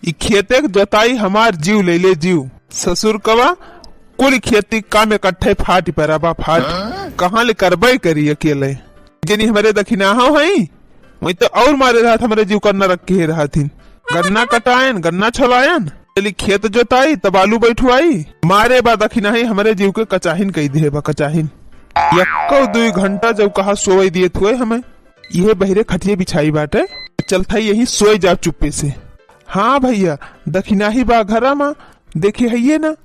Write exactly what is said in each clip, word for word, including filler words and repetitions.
ई खेते के जोताई हमार जीव ले ले जीव। ससुर कवा कुल खेती काम इकट्ठे फाट परा बा, फाट। कहाँ ले करबे करी अकेले। जनी हमरे दखिनाहो हई, वही तो और मारे रहत, हमरे जीव करना रख के रहत हिन। गन्ना कटायन, गन्ना छोलायन, चली खेत जोताई, तब आलू बैठवाई। मारे बा दखिनाही हमरे जीव के कचाहिन कई दिहे बा, कचाहिन। यक्को दुई घंटा जब कहा सोवई दिए थुए हमें, इहे बहिरे खटिया बिछाई बाटे, चलत हई यहीं सोई जाब चुप्पे से। हाँ भइया, दखिनाही बा घरा मा, देखे हइये ना।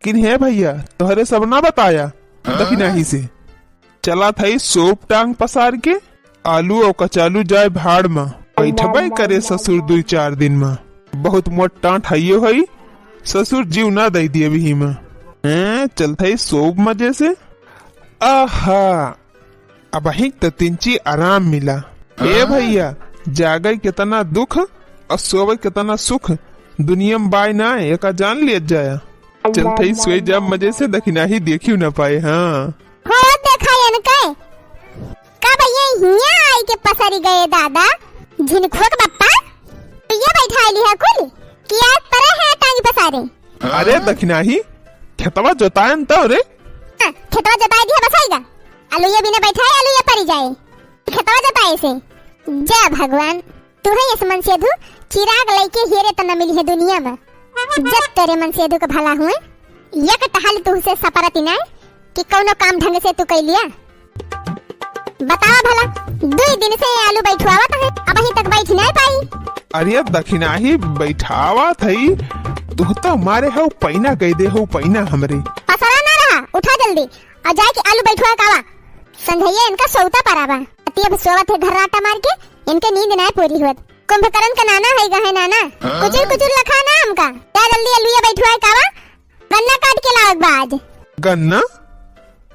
किन हे भइया, तोहरे सब ना बताया दखिनाही से। चलत हई सोप टांग पसार के, आलू और कचालू जाए भाड़ मा, बैठबे करे ससुर दुई चार दिन मा। बहुत मोट टांट हइयो हई, ससुर जीव ना दई दिए बिही मा। हैं, चलत हई सोप मजे से। आहा, अबहिं त तिनची आराम मिला। ए भइया, जागई केतना दुख और सोवई केतना सुख, दुनिया में बाय ना, एका जान लियत जाया। चलत हई सोई जाब मजे से, दखिनाही देखियो ना पाए। हाँ। हो देखा इनके, का भइया हियाँ आई के पसरी गए दादा, झिनखुआ के बप्पा, तो ये बैठा लिहा कुल, कि आज परे है टांगी पसारे। अरे दखिनाही, खेतवा जोतायन तो रे। हाँ, खेतवा जोताए दिया बसाई गा। आलू ये बिना बैठाए, आलू ये परी जाए। खेतवा जोताए से। जय भगवान, तू है यस मनसेधु, चिराग लइके हेरे त न मिली है दुनिया में। जब तेरे मनसेधु के भला हुए, एक टहल तुहसे सपरती ना कि कौनो काम ढंग से तू कइ लिया। बतावा भला, दुई दिन से आलू बैठवावत है, अबहीं तक बैठ नाहीं पाई। अरे दखिनाही बैठावत हई, तू तो मारे हो पैना कह दे हो पैना हमरे। पसरा ना रहा, उठा जल्दी, और जाए के आलू बैठवा कावा। संझैया इनका सौता परावा, अति अब सोवत है घर्राटा मार के, इनके नींद नाहीं पूरी होत। कुंभकर्ण का नाना है गहे नाना, कुचुर कुचुर लखा ना हमका। जा जल्दी अलुया बैठवा कावा, गन्ना काट के लावक बा आज। गन्ना?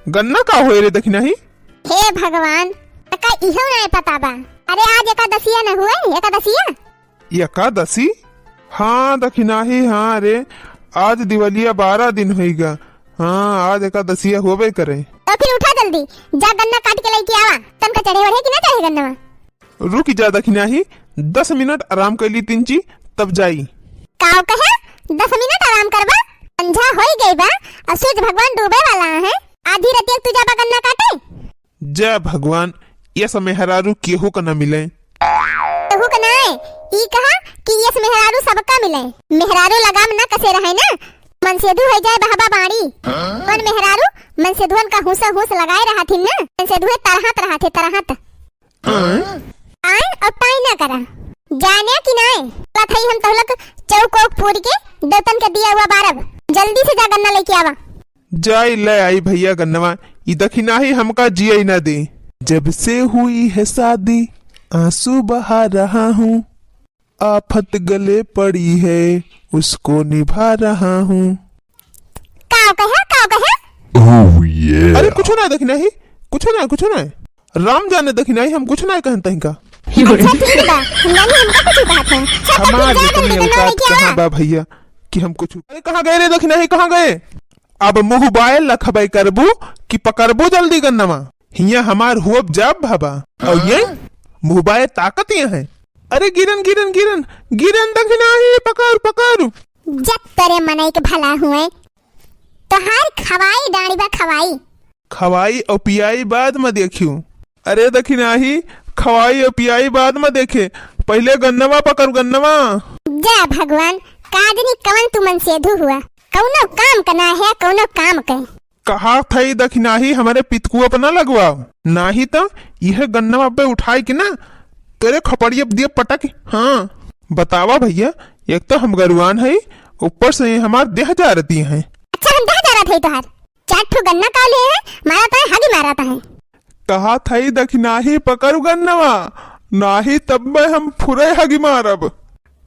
गन्ना का होए रे दखिनाही? हे भगवान, का इहो नाहीं पता बा? अरे आज एकादशिया न हुए, एकादशिया? एकादशी? हाँ दखिनाही, हाँ रे, आज दिवलिया बारह दिन होइगा। हाँ, आज एकादशिया होबे करे। तो फिर उठा जल्दी, जा गन्ना काट के लइके आवा। तनका चढ़े वढ़े कि ना चढ़े गन्नवा? रुकि जा दखिनाही, दस मिनट आराम कइली तिनची, तब जाई। काव कहे, दस मिनट आराम करबा? संझा होई गई बा, अब सूरज भगवान डूबे वाला है। आधी रतिया तू जाबा गन्ना काटे? जय भगवान, यस मेहरारू केहू का न मिले। केहू का नाय, ई कहा कि यस मेहरारू सबका मिले। मेहरारू लगाम न कसे रहे ना, मनसेधू होइ जाए बहबा बाड़ी। कौन मेहरारू मनसेधुअन का हुसा हुस लगाए रहथिन ना, मनसेधुए तरहत रहथे, तरहत। आए और पाई ना करा। जाने कि नाय, चलत हई हम तोहलक चौक ओक पूर के देवतन के दिया हुआ बारब। जल्दी से जा गन्ना लइके आवा। जाई ले आई भइया गन्नवा, ई दखिनाही हमका जियई ना दे। जब से हुई है शादी, आंसू बहा रहा हूँ, आफत गले पड़ी है, उसको निभा रहा हूँ। काव कहे, काव कहे? Oh yeah। अरे कुछ ना दखिनाही, कुछ ना, कुछ ना। राम जाने दखिनाही, हम कुछ ना कहन तहिका। अच्छा ठीक बा, हम जानी हमका कुछ कहत है। अच्छा, तो हमार फिर जा इतनी जल्दी गन्ना औकात लेके कहाँ आवा। बा भइया कि हम कुछ, अरे कहाँ गए रे दखिनाही, कहाँ गए? अब मुँह बाय लखबे करबू कि पकड़बू जल्दी गन्नवा? हियाँ हमार हुअब जाब भबा। और ये मुँह बाय ताकत ये है। अरे गिरन, गिरन, गिरन, गिरन दखिनाही, पकड़, पकड़। जब तेरे मनई के भला हुए, तोहार खवाई डाँड़ी बा खवाई। खवाई और पियाई बाद में देखियो। अरे दखिनाही, खवाई और पियाई बाद में देखे, पहिले गन्नवा पकड़, गन्नवा। जय भगवान, का जानी कवन तू मनसेधू हुआ, कौनो काम का ना है, कौनो काम के। कहा थई दखिनाही हमरे पितकुआ पे ना लगवाओ, नाही त यह गन्नवा पे उठाई के ना तेरे खपड़िया पे दिए पटक। हाँ बतावा भइया, एक तो हम गरुआन है, ऊपर से हमार देह जारती है। अच्छा हम देह जारत है तोहार? चार ठो गन्ना का ले है, मारत है, हगी मारत है। कहा थई दखिनाही पकड़ू गन्नवा, नाही तब मैं हम फुरे हगी मारब।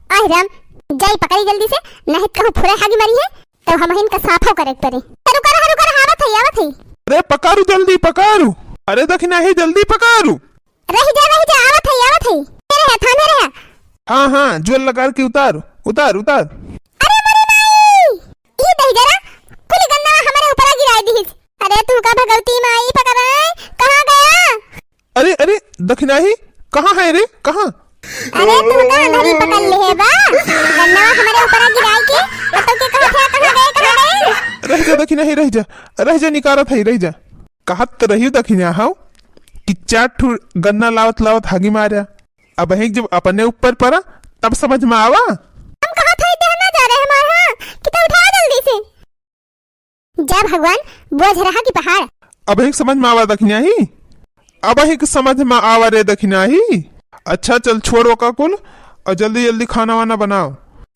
आहि राम, जाई पकड़ी जल्दी से, नहीं कहूँ फुरे हगी मरी है, तो हमहिन का साफो करे के पड़ी। रुका रहा, रुका रहा, आवत है, आवत है। अरे पकड़ू जल्दी पकड़ू, अरे दखिनाही जल्दी पकड़ू। रही जा, रही जा, आवत है, आवत है। तेरे है, थामे रहा। हाँ, हाँ, जोर लगा के उतार, उतार, उतार। अरे मोरे माई, ई दही जरा, कुल गन्ना हमरे ऊपर गिराई दिहिस। अरे तू का भगवती माई पकड़ाए, कहाँ गया? अरे, अरे, दखिनाही, कहाँ है रे, कहाँ? अरे, तू का अंधरी पकड़ ले है बा? गन्नवा हमरे ऊपर गिराई के, और तो के कहत है, "कहाँ गए, कहाँ गए?" रह जा दखिनाही, रह जा, रह जा, निकारत है, रह जा। कहत तो रही दखिना हौ कि चार ठू गन्ना लावत लावत हागी मारा। अबहिं जब अपने ऊपर परा, तब समझ में आवा। हम कहत है, "देह ना जा रहे हमार, हाँ, कि तो उठावा जल्दी से।" जय भगवान, बोझ रहा कि पहाड़। अबहिं समझ में आवा दखिनाही, अबहिं समझ में आवा रे दखिनाही। अच्छा चल, छोड़ ओका कुल और जल्दी जल्दी खाना वाना बनाओ।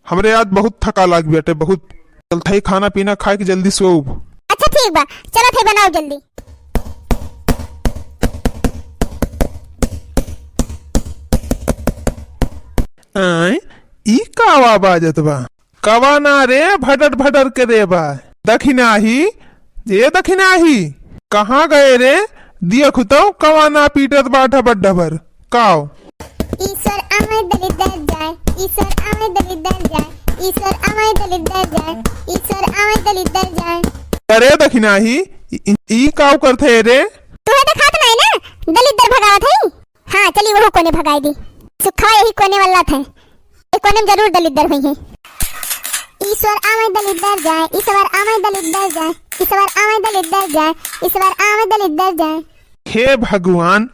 हमरे आज बहुत थका लाग बाटे, बहुत। चल थई खाना पीना खाए के जल्दी सोउब। अच्छा ठीक बा, चलत है बनाओ जल्दी। आय, ई का आवाज बाजत बा? कवाना रे भटर भटर के रे बा? दखिनाही, ए दखिनाही, कहाँ गए रे? दिया खुतौ कवाना पीटत बा ढबर ढबर। काव? ईश्वर आवे दलिद्दर जाए, ईश्वर आवे दलिद्दर जाए, ईश्वर आवे दलिद्दर जाए, ईश्वर आवे दलिद्दर जाए। अरे दखिनाही, ई, ई, ई काव करत है रे? तुहे देखात नाई ना, दलिद्दर भगावत है। हाँ, चली वहू कोने भगाई दी। सुखवा यही कोने वाला था। ए कोने में जरूर दलिद्दर हुई है। ईश्वर आवे दलिद्दर जाए, ईश्वर आवे दलिद्दर जाए, ईश्वर आवे दलिद्दर जाए, ईश्वर आवे दलिद्दर जाए। हे भगवान,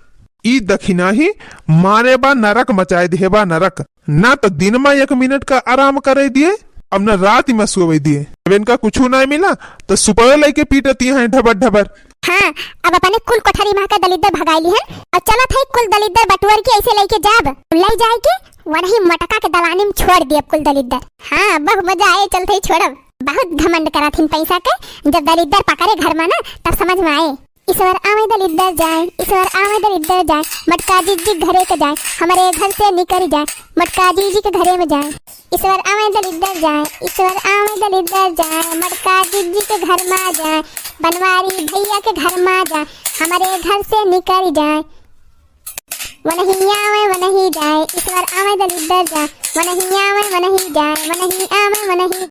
ई दखिनाही मारे बा नरक मचाए दिहे बा नरक। ना तो दिन में एक मिनट का आराम करे दिए, अब ना रात में सोवे दिए। अब इनका कुछ ना मिला तो सुबह लेके पीटती हैं ढबर ढबर। हाँ, अब अपने कुल कोठरी में का दलिद्दर भगाई लिहन और चलत है कुल दलिद्दर बटुअर के ऐसे लेके जाब, ले जाए के वही मटका के दलानी में छोड़ दिए कुल दलिद्दर। हाँ, बहुत मजा आए, चलत है छोड़ब। बहुत घमंड करत हिन पैसा के, जब दलिद्दर पकड़े घर में ना तब समझ में आए। ईश्वर आवे दलिद्दर जाए, ईश्वर आवे दलिद्दर जाए, मटका जिज्जी घरे के जाए, हमारे घर से निकल जाए, मटका जिज्जी के घरे में जाए। ईश्वर आवे दलिद्दर जाए, ईश्वर आवे दलिद्दर जाए, मटका जिज्जी के घर में जाए, बनवारी भैया के घर में जाए, हमारे घर से निकल जाए। वनही आवे वनही जाए, ईश्वर आवे दलिद्दर जाए, वनही आवे वनही जाए, वनही आवे वनही